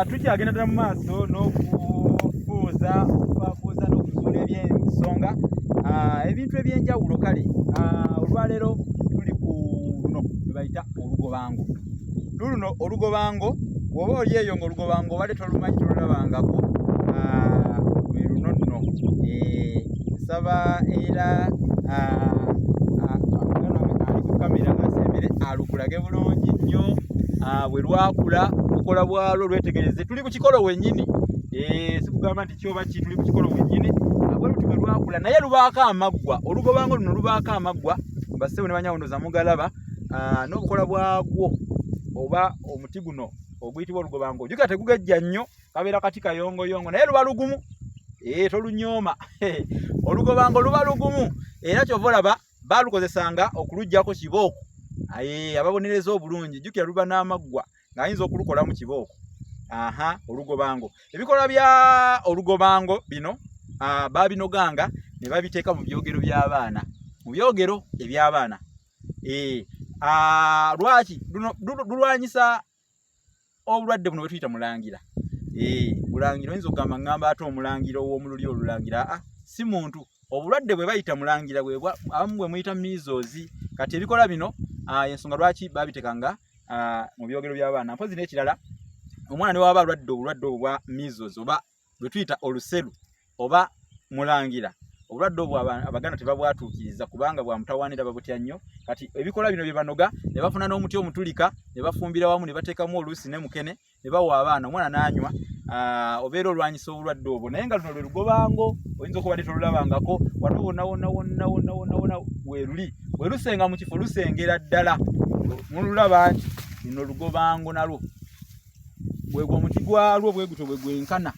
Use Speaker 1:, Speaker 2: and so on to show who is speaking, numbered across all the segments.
Speaker 1: Tukyagenda ddala mu maaso n'okufuuza, okufaafuuza n'okuzuula ebyensonga, ebintu eby'enjawulo. Kale olwaleero tuli ku luno lwe bayita olugobango. Luluno olugobango, bw'oba oli eyo ng'olugobango obadde tolumanyi, tolulabangako, lwe luno nno. Nsaba era muganda wange ali ku kamera asembere alukulage bulungi nnyo bwe lwakula, bukola bwalwo lwetegereze. Tuli ku kikolo wennyini, sikugamba nti kyoba ki, tuli ku kikolo wennyini. Bwe luti bwe lwakula, naye lubaako amaggwa. Olugobango luno lubaako amaggwa, bassebo ne banyawondoza mugalaba. N'obukola bwagwo oba omuti guno oguyitibwa olugobango, ojjukira tegugejja nnyo, kabeera kati kayongoyongo, naye luba lugumu. Tolunyooma, olugobango luba lugumu, era kyova olaba baalukozesanga okuluggyako kibooko ababonereza obulungi. Jjukira luba n'amaggwa ng'ayinza okulukolamu kibooko. Aha, olugobango, ebikola bya olugobango bino babinoganga ne babiteeka mu byogero by'abaana, mu byogero eby'abaana. Lwaki lulwanyisa obulwadde buno bwetuyita mulangira? Mulangira oyinza okugamba ngamba ate omulangira ow'omululi olulangira? Aa, si muntu. Obulwadde bwe bayita mulangira abamu bwe muyita measles. Kati ebikola bino, ensonga lwaki babitekanga mu byogero by'abaana. Mpozi n'ekirala, omwana ne waba alwadde obulwadde obwo bwa measles oba lwe tuyita oluseru oba mulangira, obulwadde obwo Abaganda tebabwatuukiriza kubanga bwamutawaanira, babutya nnyo. Kati ebikola bino bye banoga ne bafuna n'omuti omutulika ne bafumbira wamu ne bateekamu oluusi ne mukene ne bawa abaana, omwana n'anywa, obeera olwanyisa obulwadde obwo. Naye nga luno lwe lugobango, oyinza okubadde tolulabangako. Wano wonna wonna wonna wonna wonna wonna weruli, bwe lusenga mu kifo lusengera ddala. Mululaba nti luno lugobango, nalwo bwegwo omuti gwalwo bwe gutyo bwe gwenkana.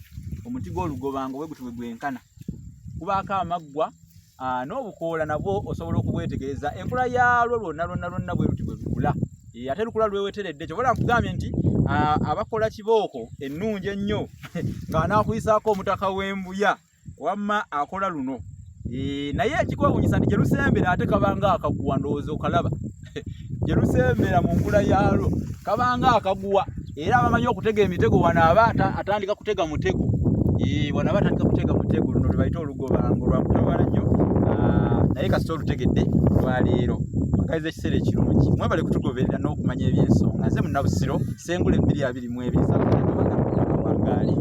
Speaker 1: Omuti gw'olugobango bwe gutyo bwe gwenkana, kubaako amaggwa n'obukoola nabwo osobola okubwetegereza. Enkula yaalwo lwonna lwonna lwonna bwe luti bwe lukula. Ate lukula lweweteredde. Kyova olaba nkugambye nti abakola kibooko ennungi ennyo ng'anaakuyisaako omutaka w'embuya wamma akola luno. Naye ekikwewuunyisa nti gye lusembera ate kabanga akaguwa. Ndowooza okalaba gye lusembera mu nkula yaalwo, kabanga akaguwa. Era abamanyi okutega emitego, wano aba atandika kutega mutego. Wano aba atandika kutega mutego. Luno lwe bayita olugobango, lwa kutawaana nnyo, naye kasita olutegedde olwaleero. Mbagaliza ekiseera ekirungi, mwebale kutugoberera n'okumanya ebyensonga. Nze Munnabusiro Sengule 2022 Ssaabasajja Kabaka awangaale.